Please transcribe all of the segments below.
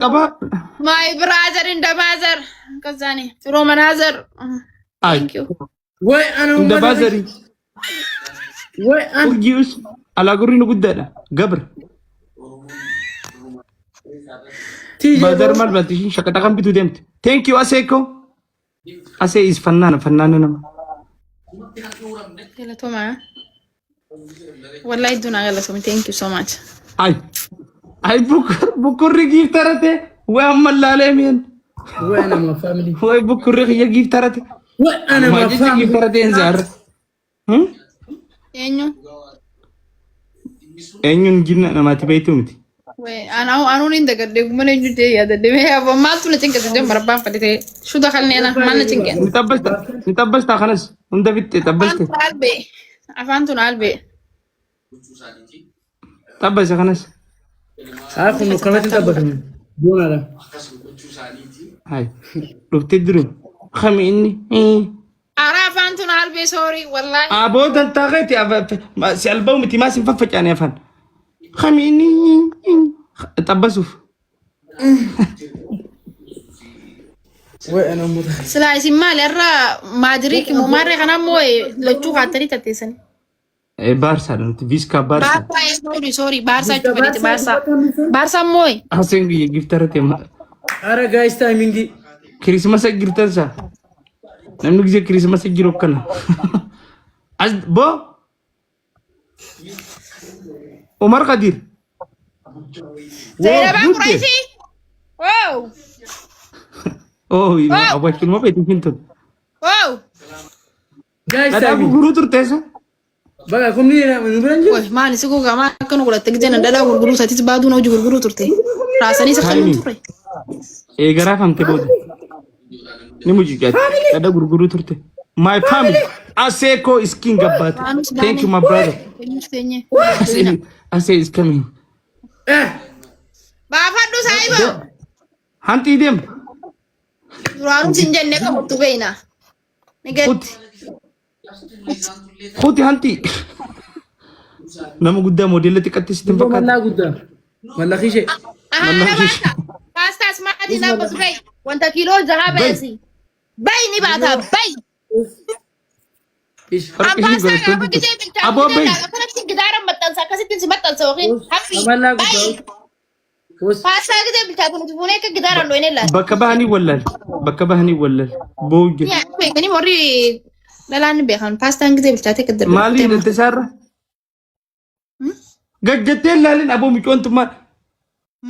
Qaba. My brother in the mother. Kazani. From another. Ay. Thank you. Way ana Inda uummata baazarii. Way ana. Urjius alaa gurri nu guddaadha. Gabra. TJ Baazar maal baatti ishiin shaqaxa kan bituu deemte. Thank you Aseeko. Asee is fannaana fannaana nama. Galatoomaa. Wallahi hedduu naa galatoomi. Thank you so much. Ay. Ay bukkurri giiftarate. Way amma laalee miin. Way ana ma family. Way bukkurri kiyya giiftarate. Way ana ma Maa jecha family. giiftarate hin zaarra. Eenyu? Eenyuun jinna namaatti beektu miti. Anuun hin dagadhe gumana eenyu jee yaadadhe. Mee abbo maaltu na cinqe jee barbaan fadhite. Shuda kalni ana maal na cinqe? Ni xabbasta ni xabbasta kanas hunda fixxe Afaan xabbaste tun albee. Afaan tun albee. xabbase kanas. Haa kun kanatti taphatamu. Boonaadha. Hay dhuftee duru kami inni. Ara afaan tun albee sorry wallahi. Aboo dantaa keeti si alba'u miti maas hin faffacaane afaan. Kami inni xabbasuuf. Way ana uummata. Silaa isin maali har'a maadiriik moo maarree kanaa moo lachuu kaattanii tatteessanii? Baarsaadha nuti viiskaa baarsaa. Baarsaa sorry sorry baarsaa jechuu fedhite baarsaa. Baarsaa moo Haseen giyya giftara ta'e Ara guys timingii. kirismasa jirtan saa. Namni gisee kirismasa jiru akkana. As boo Umar Kadir. Zainabaa Wow, Quraishii. Wow Oh, awwaachuun ma beektu hin tun. wow. Guys Dhadhaa timing. gurguruu turteessa. Baga kumni nu bira hin jiru. Wai maali si gogaa maal akka nu godhatte gisee na dhadhaa gurguruu isaatiis baaduu na hojii gurguruu turte. Raasanii isa kennuu turre. Eegaraa famte booda. Ni mucucaatti. Dhadhaa gurguruu turte. My family. Aseeko is king abbaate. Thank you my brother. Asee Asee is coming. Eh. Baafadhu saayiba. Hantii deem. Duraanuu sin jenne qabatu beeyna. Ni gadi. Kuti. Kuti hantii. Nama guddaa moodeela xiqqatti sitti hin fakkaatu. Mallaa guddaa. Mallaqii ishee. Ahaa baata. Paastaa ismaatiin dhaabbatu bayi. Wanta kiiloo jahaa bayasi. Bayi ni baata bayi. Ish. An Harki ishii paastaa godhattee gaafa jirtu. gisee bilchaatu Aboo gisee bayi. gaafa akkanatti gidaara maxxansa akkasitti si maxxansa yookiin hafi Mallaa bayi. guddaa. Os. Paastaa gisee bilchaatu nuti fuunee akka gidaara hin laata. Bakka bahanii wallaal. Bakka bahanii wallaal. Boo'u jira. Yaa beekanii warri dhalaan ni beekan paastaan gisee bilchaatee akka darbe. Maalii hidhatte isaarra? Gaggattee ilaalin aboo micoontummaa.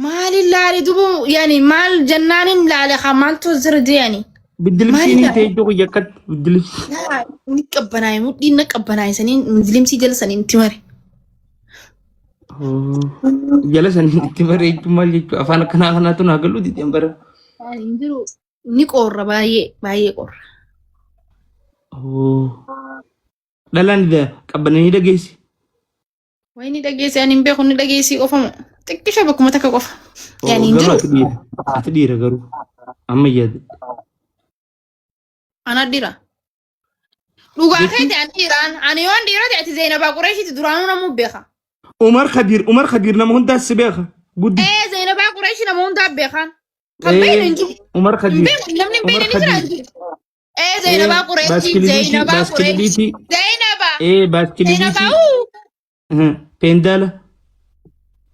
Maali laale dubu yani maal jennaanin laale haa maaltu jira jeani. Biddilibsiin Maali hin ta'e iddoo kiyya akkatti biddilibsi. Ni qabbanaa'e mudhiin na qabbanaa'e saniin mudhilimsii jala saniin itti mare. Jala saniin itti mare jechuun maal jechuudha afaan akkanaa kanaatu naa galuu dideen bara. Hin jiru ni qorra baay'ee baay'ee qorra. Dhalaan qabbananii dhageessi. Wayi ni dhageessi ani hin beeku ni dhageessi qofamu xiqqisha bakkuma takka qofa. Yani hin Garuu jiru ati dhiira. Ati dhiira garuu. Amma yaada. ana dhiira. Dhugaa keeti ani dhiiraan ani yoon dhiira ta'e ati Zeenabaa Qureeshiiti duraanuu namuu beeka. Umar Khadiir Umar Khadiir nama hundaas si beeka. Guddi. Ee Zeenabaa Qureeshii nama hundaa beekaan. Kan beeknu hin jiru. Umar Hin Khadiir. beeku namni hin Umar beekne ni jira hin Khadiir. jiru. Ee Zainabaa Qureeshii Baaskiliitii Zainabaa Qureeshii baaskiliitii Zainabaa ee baaskiliitii Zainabaa uu peendaala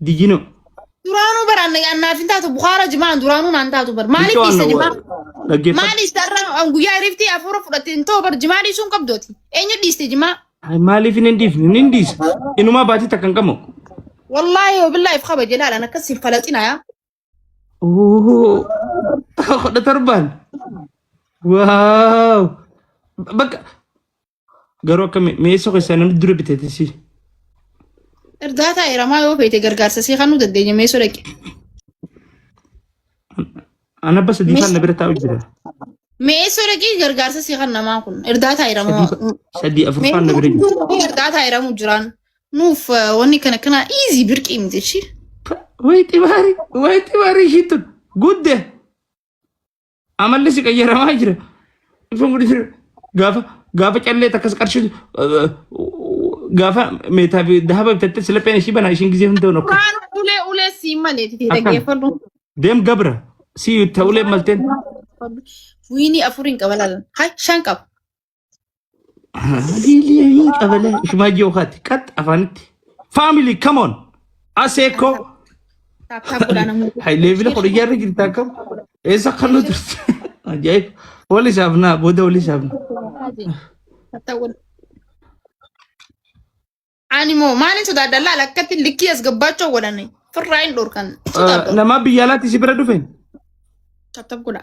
dijino duraanuu bara annaaf hin taatu Bukaara jimaan duraanuu naan taatu bar maaliif Bichoo dhiiste anna jimaa dhaggeeffadhu. maaliif sarara guyyaa hiriftii hafuura fudhatte hin ta'u bar jimaa dhiisuu hin qabdooti eenyu dhiiste jimaa Ay, Maaliif hin dhiifne hin dhiisa inumaa baatii takka hin qabu. wallaahi wabillahi if kabaje laalan akkas hin falaxina yaa Oh, 17n. Waaw. Bakka garuu akka mi'eessoo keessaa namni dura bitate si. Irdaataa hiramaa yoo feete gargaarsa sii kennuu dandeenya meesoo dhaqe. Ana abba sadii faan na bira taa'u jira. Meesoo dhaqee gargaarsa sii kan namaa kun irdaataa hiramaa. Sadii afur faan na bira jira. Irdaataa hiramu jiraan. Nuuf wanni kana kana easy birqii miti ishii. Way xibaari, way xibaari ishiin tun gudde. Amalli si qayyaramaa jira. Ifan godhi jira. Gaafa gaafa callee takkas qarshii gaafa meetaa fi dahaba bitatte silapheen ishii banaa ishiin gisee hunda akka. Quraan ulee ulee siin malee titee Akkam. dhaggeeffadhu. Deem gabra. Si ta'ulee malteen. Wiinii afuriin qaba laalan. Hai shan qaba. Liilii qabala. Ishumaa ji'oo kaati. Qax afaanitti. Family come on. Aseekoo. Taap taap godhaa namoota. Hay leevila kudha jaarra jirta akkam. Eessa kan nu turte. Ajaa'ib. Wal isaafnaa booda wal isaafna. Taap taap godhaa. Ani moo maaliin sodaadha laala akkatti likkii as gabbaachoo godhani. Firraa hin dhorkan. Sodaadha. Namaa biyya alaatti si bira dhufe. Tap tap godha.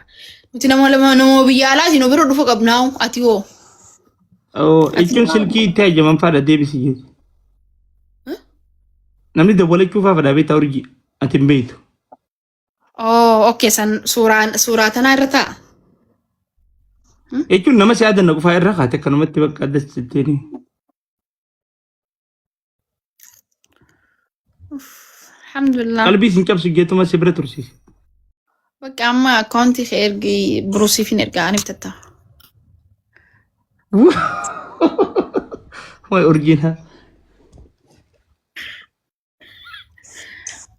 Nuti nama lama nama biyya alaati nu bira dhufu qabnaa ati hoo. Jechuun silkii itti hajaman faadha deebisi jechuudha. Namni dawwalachuu faa fadhaa beektaa urjii ati hin beektu. Oh, okay san suuraan suuraa tanaa irra ta'a. Jechuun nama si yaadanna qofaa irra kaate akkanumatti bakka adda jetteeni. Alhamdulillah. Qalbii sin cabsu jeetuma si bira tursiise. Bakka amma akkaawuntii kee ergi buruusiif hin ergaa ani bitatta. Waay urjiin haa.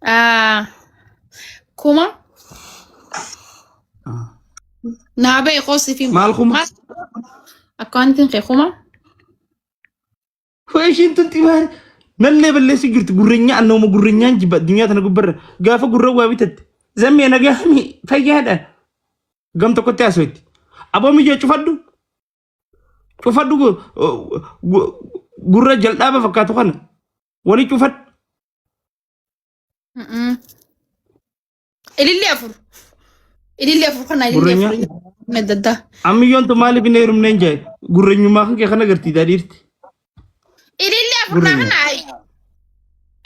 Ah, kuma naa ba'e qoosiif hin Maal kuma? Akkaawuntiin kee kuma. Waa ishiin tun xibaare. Nallee balleessi jirti gurreenyaa annooma gurreenyaan jibba addunyaa tana gubbarra gaafa gurra waa bitatte. Zammee nagaami fayyaadha. Gam tokkotti haasawatti. Aboo miyyoo cufadhu. Cufadhu gurra jal'aaba fakkaatu kana. Wali cufadhu. Ililli afur. Ililli afur kana ililli Gurreenyaa. afur. Adda addaa. Amiyyoon tun maaliif hin heerumne hin jaaye? Gurreenyummaa kan kee kana gartii daadhiirti. Ililli afur naa Gurreenya. kana ayi.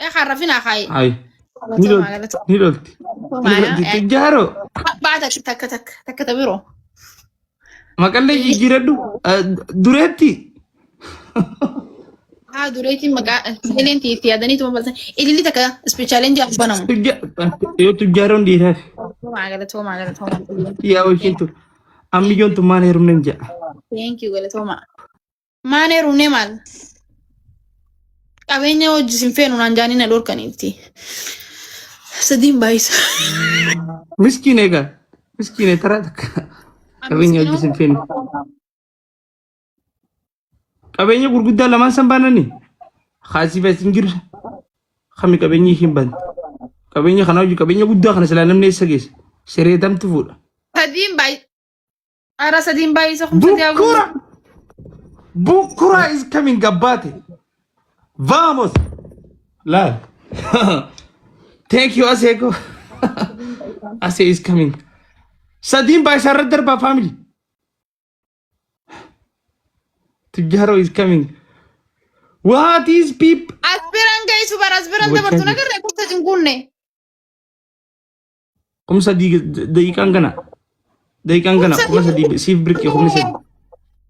Ee harrafina kaayi. Ayi. Ni lolti. Ni lolti. Ni lolti. Tujjaaroo. Baata takka takka takka ta biroo. Maqallee jijjiiradhu. Dureetti. Haa dureetiin maqaa eleen itti yaadaniitu bal'atan. Ililli takka ispeeshaaleen jaaf banamu. Yoo tujjaaroon dhiiraaf. Galatoomaa galatoomaa galatoomaa. Yaa ishiin tun. Amiyyoon tun maal heerumne hin jedha. Thank you galatoomaa. Maan heerumne maal? Qabeenya hojii sin feenu naan jaanii na dhorkaniitti. Sadiin baay'isa. Miskiin egaa. Miskiin taraa takka. Qabeenya hojii sin feenu. Qabeenya gurguddaa lamaan san baanani. Haasii fi hin jiru. Kami qabeenyi ishiin baante. Qabeenya kana hojii qabeenya guddaa kana silaa namni eessa geessa? Sireetamtu fuudha. Sadiin baay'isa. Ara sadiin baay'isa kumsa jaabuu. Bukura! Bukura is coming abbaate. Vamos! Laal. Thank you Aseeko. Ase is coming. Sadiin baay'isa irra darbaa family. Tujjaaroo is coming. What is peep? As biraan geessu bara as biraan Gochaa dabartu jirti. nagarree kumsa cinquunne. 3000 daqiiqaan kana. Daqiiqaan kana 3000 siif birqee 3000.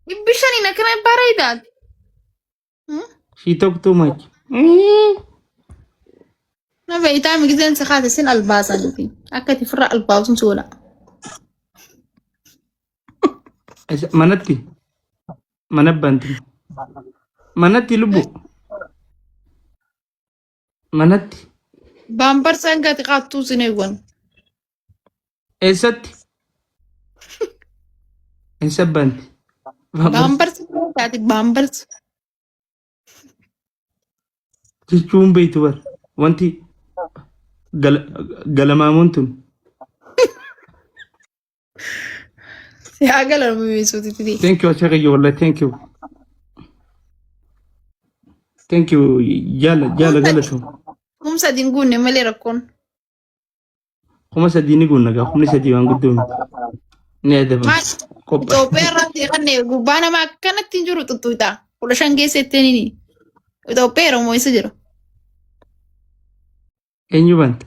Dhibbi shaniin akkana bareedaat. She talk too much. Na beektaa migizeen si kaate sin albaasaniiti. Akka itti firra albaasun si godha. Manatti. Mana banti. Manatti lubbu. Manatti. Baambarsaan gati qaattuu sin eewwan. Eessatti? Eessa banti? Baambarsi taate baambarsi. Jechuun beektu bar. Wanti galamaamuun tun. Si haa galamu beesuuti. Thank you Achaqayyo wallahi thank you. Thank you jaala jaala galatu. 3000 hin guunne malee rakkoon. 3000 ni guunna gaa 3000 waan guddoo miti. Ni adabama. Maal Qophaa. Itoophiyaa irratti kan gubbaa nama akkanatti hin jiru tuttuuta. 15 keessa ittiin Itoophiyaa yeroo moo isa jira. Eenyu banta?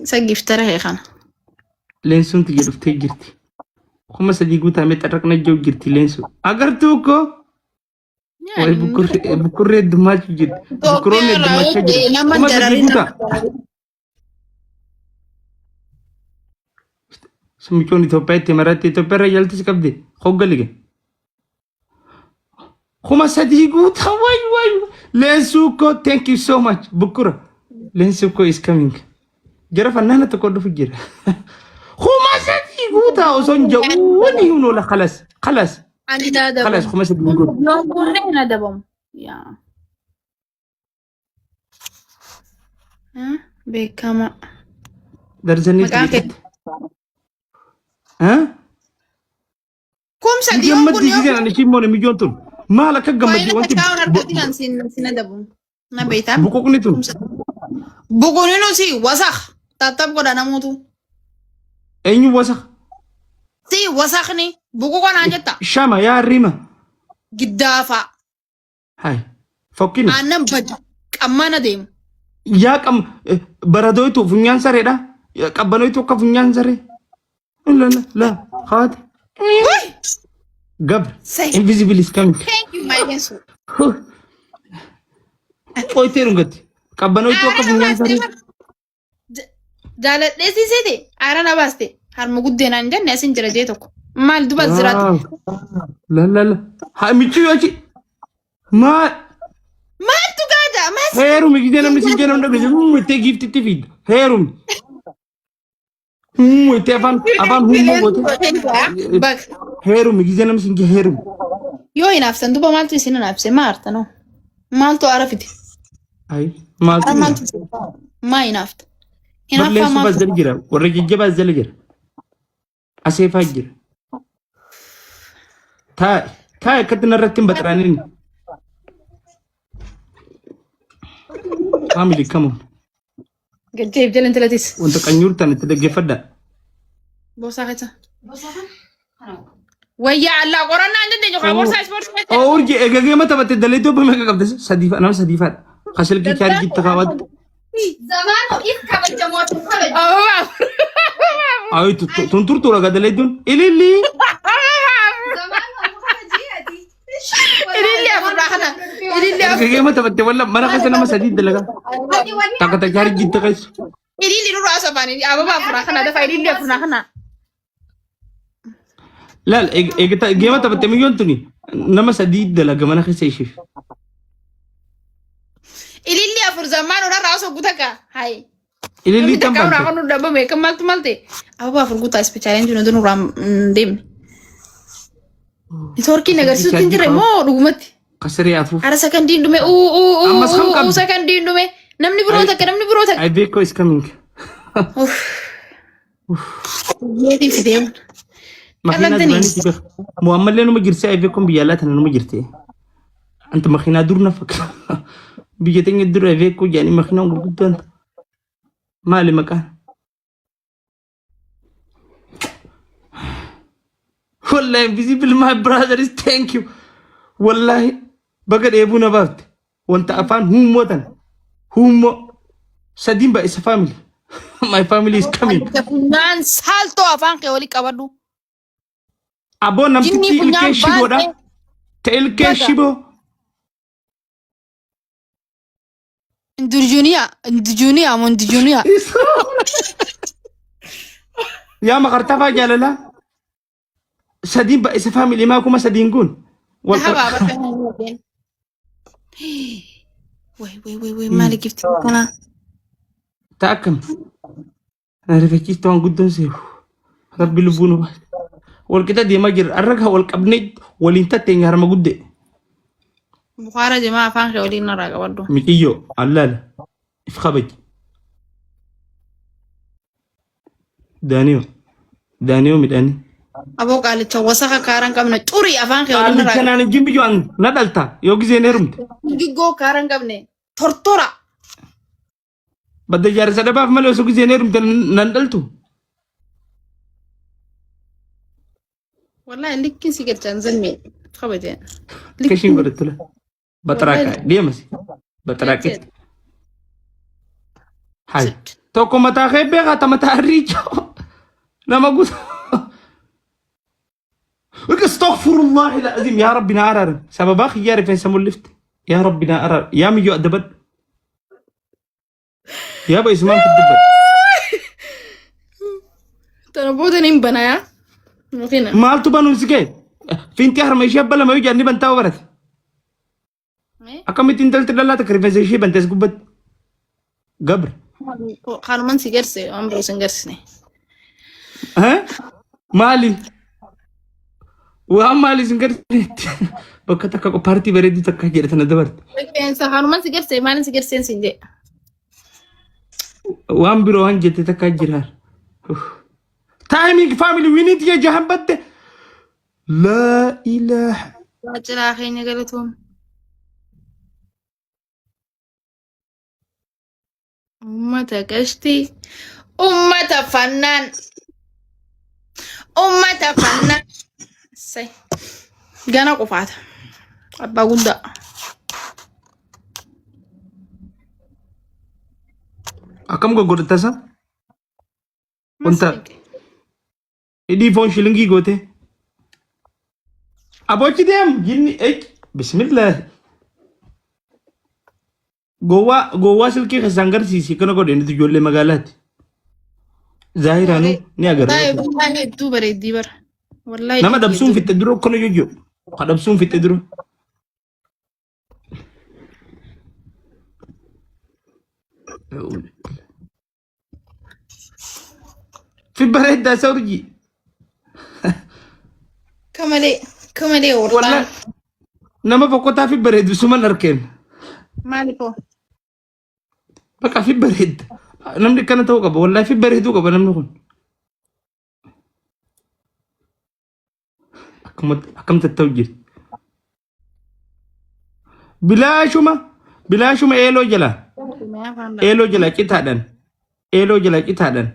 Isa giftara kee kana. Leensuun tiyya dhuftee jirti. 3000 guutamee xarraqna jiru jirti leensu. Agartuu koo. Wayi bukkurree heddummaachuu jirti. Bukkuroonni heddummachaa jiru. Nama 3000 dararin guutaa. Mucoon Itoophiyaa itti maratte Itoophiyaa irra jaltis qabdi. Hoggalige. 3000 guutaa waay waay. Leensuu koo thank you so much. Bukkura. Leensuu koo is coming. Jara fannaana tokko dhufu jira. 3000 guutaa osoo hin ja'uun hin oola kalas kalas Ani hin kalas adabamu. 3000 guutaa. Yoon guunne hin adabamu. Yaa. Beekama. Darzanii Maqaan kee. xiyyeeffate. Haa? 3000 yoon Gammaddi kun yoon giseen ani ishiin moone miyyoon tun maal akka gammaddi Waayina wanti takkaa argatin an sin adabu. Na beektaa? Buquqni tun. Buquqni si wasakh. Tattap godha namootu. Eenyu wasakh? Si wasakni buquqa naan jetta. Shama yaa rima. Giddaafa. Hai. Fokkina. Aannan bada. Qammaan adeemu. Yaa qam baradooytu funyaan sareedha. Qabbanoytu akka funyaan saree. La la la haati. Gabra. Say. Invisible is coming. Thank you my Yesu. Qoytee dhungatti. Qabbanoytu akka funyaan saree. Jaaladhee siisete aara na baaste harma guddeenaan hin jenne asin jira jee tokko. Maal duba jiraate. La la la. Haa michuu yoo achi. Maal. Maaltu gaada? Maal Heerumi gisee namni si jee namni dhaggeessu ittee giiftitti fiidda. Heerumi. Ittee afaan afaan hummoo goote. Bak. Heerumi gisee namni si jee heerumi. Yoo hinaafsan duba maaltu isin hinaafse maa artanoo? Maaltu aara fide? Ayi maaltu Aara maaltu maa hinaafta? Hinaaffaa balleessu maaltu? bazzal jira warra jajjabaa jala jira. Aseefaa jira. Taa'i taa'i akkatti narratti hin baxaraanin. Family come on. Galcheef jala intalatis. Wanta qanyuurtan itti dhaggeeffadhaa. Boorsaa keessa. Wayyaa allaa qorannaa hin dandeenyu kaa boorsaa ispoortii keessa. Oo urji eegagee mata batte dalee Itoophiyaa meeqa qabda? Sadii fa'a nama sadii fa'a. Ka silkii chaarjii itti kaawwatu. Zamaanu if kabajamoo tun kabaja. Ayi tun turtuura ga dalee tun. Ililli. Zamaanu amma kabajii ati. Ililli afurraa kana. Ililli afur. Eegagee mata batte walla mana keessa nama sadii dalagaa. Ati wanni Takka ta chaarjii itti keessu. Ililli nurraa sofaanii ababa afurraa kana dafa ililli afurraa kana. Laal eegata geema taphatte miyyoon tuni nama sadii dalaga mana keessa isheef. Ililli afur zammaan onarraa osoo guuta kaa. Hayi. Ilillii Namni tan takka irraa bante. kan nu dhabame kan maaltu maal ta'e? Ababa afur guutaa ispechaaliin jiru nurraa hin deemne. Neetwoorkiin agarsiisutti hin jirre moo dhugumatti? Kasiree afuuf. Ara sakandiin dhume uu uu uu Ammas kam uu uu qabdi? sakandiin dhume namni biroo takka namni biroo takka. I Beko is coming. Uff. Yeetiin fidee. Makiinaa Qal'attanii. duraanii si beeka. Muhammadlee numa jirti I Bekoon biyya alaa tana numa jirti. Anta makiinaa dur na fakkaata. Biyya teenya dura I Beko jedhanii makiinaan gurguddaan maali maqaan? Wallahi invisible my brother is thank you. Wallahi baga dheebuu na baafte. Wanta afaan huummoo tan huummoo sadiin ba isa family. My family is coming. Funyaan saaltoo afaan kee walii qabadhu. Aboo namtichi Jinni ilkee funyaan shiboodha. baasee Ta ilkee baga. shiboo. Indurjuuniyaa indurjuuniyaa moo indurjuuniyaa. Yaa makartafaa jaalalaa. Sadiin ba isa family maa 3000 kun. Wal Dhahabaa bakka hin Way way way way maali gifti kanaa. Ta akkam. Na rifachiista waan guddoon seefu. Rabbi lubbuu nu baase. Wal qixa deemaa jirra. Arra kaa wal qabnee waliin tatteenya harma guddee. Bukaara jimaa afaan kee waliin narraa qabadhu. Miciyyoo allaala. If kabaji. Daaniyoo. Daaniyoo midhaanii. Aboo qaalicha wasaka kaaraan qabne xurii afaan kee waliin narraa Qaalicha naan hin jimbiyyoo an na dhalta yoo gizeen heerumte. qabadhu. Giggoo kaaraan qabne tortora. Badda jaarsa dhabaaf malee osoo gizeen heerumte nan dhaltu. Wallahi likkiin si galchaan zammee kabajeen. Akka ishiin godhattu la. Baxaraaqa deemasi. Baxaraaqitti. Hai. Tokko mataa kee beekaa ta mataa arriichoo. Nama guuta. Astaghfirullah al-azim yaa Rabbi na araaram. Sababaa kiyyaa rifeensa mul'ifte. Yaa Rabbi na araaram. Yaa miyyoo adda badhu. Yaa ba isumaan dubbadhu. Tana booda niin banayaa. Yookiin Maaltu banuun si kee? Fiinxee harma ishee abba lama yoo jedhan ni bantaa barate. Akkamitti intalti dhalaa takka rifeensa ishee bantees gubbatti. Gabra. Kanuman si garse waan biroo sin garsine. Eh? Maali? Waan maali sin garsiisetti? Bakka takka paartii bareedduu takka jedhe tana dabarte. Rifeensa kanuman si garse maalin si garseen sin jedhe. Waan biroo waan jette takka jira. Timing family we need ya jahan batte. Laa ilaaha. Waajjiraa keenya galatoom. Uummata qashtii. Uummata fannaan. Uummata fannaan. Assay. Gana qofaata. Abbaa guddaa. Akkam goggodhatta isa? Wanta hidhii foon shilingii goote. Abochi deem jinni ej bismillah. Gowwaa gowwaa silkii keessaan garsiisi kana godhe nuti ijoollee magaalaati. Zaahiraanuu ni agarra. Wallahi hedduu bareeddii bara. Wallahi Nama dhabsuun fixxe dura akkana jojjo. Ka dhabsuun fixxe dura. Fi bareeddaa isa urjii. Kamalee kamalee Wallahi wallahi. nama fokkotaa fi bareedu suman arkeen. Maaliif hoo? Bakka fi bareedda. Namni akkana ta'uu qaba. Wallahi fi bareeduu qaba namni kun. Akkam tatta'u jirti. Bilaashuma bilaashuma eeloo jala eeloo jala citaadhaan eeloo jala citaadhaan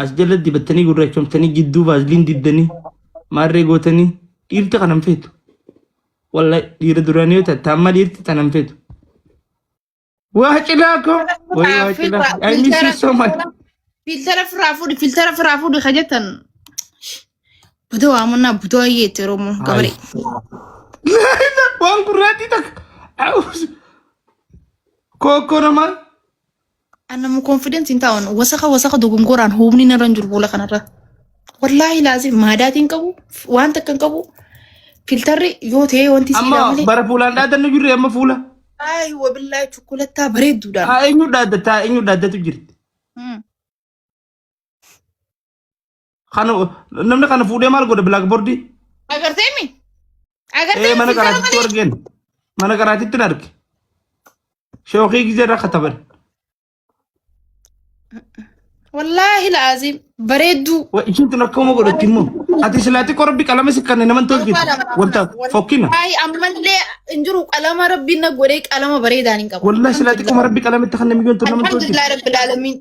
as jala dibattanii gurraachomtanii gidduu vaaziliin diddanii maarree gootanii dhiirti kana hin feetu. Wallahi dhiira duraanii yoo ta'e amma dhiirti tana hin feetu. Waa cilaa koo. Wayi waa cilaa. I miss you so much. Filtera firaa fuudhi filtera firaa fuudhi ka jettan buta waamannaa buta ayyeetti Oromoo gabaree. Waan gurraattii takka. Kookoo namaa. Annamu confidence hin taa'an wasaka wasaka dogongoraan humni narra hin jiru fuula kanarra. Wallaahi laazim maadaatiin qabu waan takka hin qabu filtarri yoo ta'e wanti Amma siidhaa malee. bara fuulaan dhaadannu jirre amma fuula. Wallaahi wabillaahi chokkolattaa bareedduudhaan. Haa eenyu dhaaddatta haa eenyu dhaaddatu jirti. Kana namni kana fuudhee maal godha bilaakboordii? Agarteemi? Ee Agarteemi mana filtara qaraatitti malee? argeen. Mana qaraatitti arge. Shookii gizee irra kataban. Wallaahi laazim bareedduu. Wa ishiin tun akkuma godhatti immoo. Ati silaa xiqqoo rabbi qalama si kanne naman tolchitu. Wanta fokkina. Wallaahi ammallee hin jiru qalama rabbiin na godhee qalama bareedaan hin qabu. Wallahi silaa xiqqoo rabbi qalama itti kanne miyyoon tun naman tolchitu. Alhamdulillah rabbil alamin.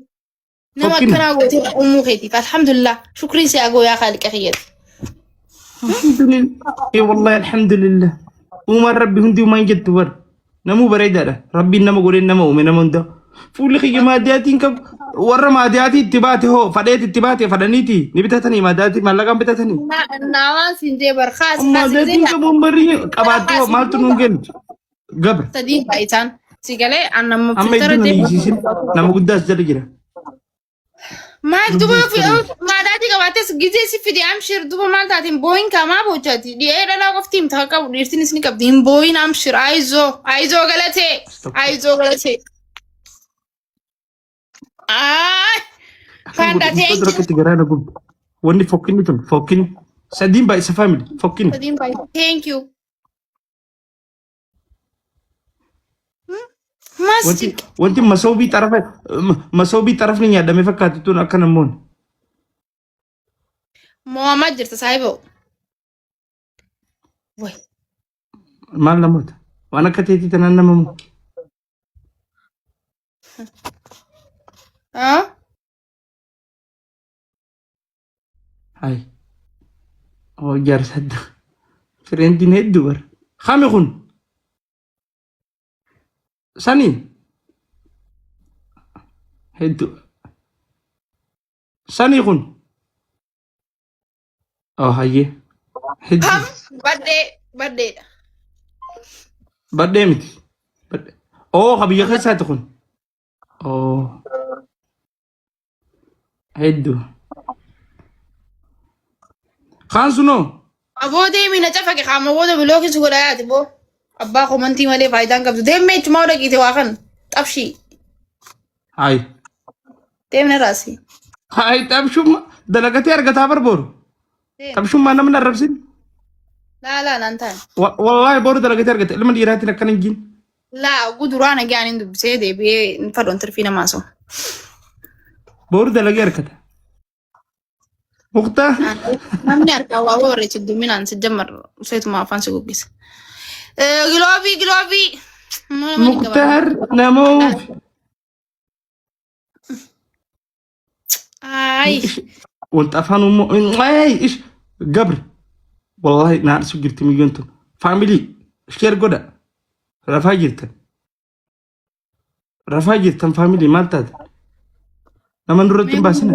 Nama Fokkina. akkanaa gootee uumuu keetiif alhamdulillah shukriin si agoo yaa kaaliqa kiyyati. Alhamdulillah. Eh wallahi alhamdulillah. Uumaan rabbi hundi uumaan hin jettu bar. Namuu bareedaadha. Rabbiin nama godhee nama uume nama hunda. Fuulli kiyya maadiyaatiin qabu. Warra maadiyaatii itti baate hoo fadheet itti baate fadhaniiti ni bitatanii maadiyaatii maallaqaan bitatanii. Naawaan siin jee bar kaasi kaasi Maadiyaatiin qabu umbarri qabaattee hoo maaltu nuun kennu. Gabra. sadiin faayitaan si galee an nama Amma filtara iddoo deemu. hiisisin nama guddaas jala jira. Maal duba maadaatii qabaattes gizee si fide amshir duba maal taatiin booyin kaamaa boochaati dhi'ee dhalaa qofti himta kan qabu dhiirtinis ni qabdi hin booyin amshir ayizoo ayizoo galatee ayizoo galatee. Aay Panda thank you. Rakkatti garaa na gubde. Wanni fokkinni tun fokkinni. Sadiin baay'isa faamili fokkinni. Sadiin baay'ee thank you. Wanti Masjid. wanti masoobii xarafa masoobii xarafni nyaadhamee fakkaatu tun akka namoonni. Mo'amaa jirta saahiba. Way. Maal namoota? Waan akka teetii tanaan nama moo? Ah? Hai. Oh jaarsa adda. Fireentiin hedduu bara. Kami kun? Sanii? Hedduu. Sanii kun? Oh hayyee. Hedduu. Kam badhee badheedha. Badhee miti. Badhee. Oh ka biyya keessaati kun. Oh. Hedduu. Kaan sunoo? Aboo deemi na cafaqe qaama booda bilookiin si godha yaati boo. Abbaa komantii malee faayidaan qabdu. Deemee ichumaa dhaqiite waa kan xabshii. Hayi. Deemna raasi. Hayi xabshumma dalagatee argataa bar boru. Xabshummaa namni arrabsin. Laa laa naan taane. Wallaahi boru dalagatee argata. Ilma dhiiraatiin akkana hin jiin. Laa oguu duraa nagaan hin dubbisee deebi'ee hin fadhoon tirfii namaa soo. Boru dalagee argata. Muktaa. Namni harkaa waa barreessu hedduminaan si jammar seetuma afaan si goggisa. Giloobii giloobii. Muktaar namoof. Ay. Wanta afaan uumoo. Ay ish gabri. Wallaahi naan isu jirti miyyoon tun. Faamilii sheer godha. Rafaa jirtan. Rafaa jirtan faamilii maal taate? Nama duratti hin baasina.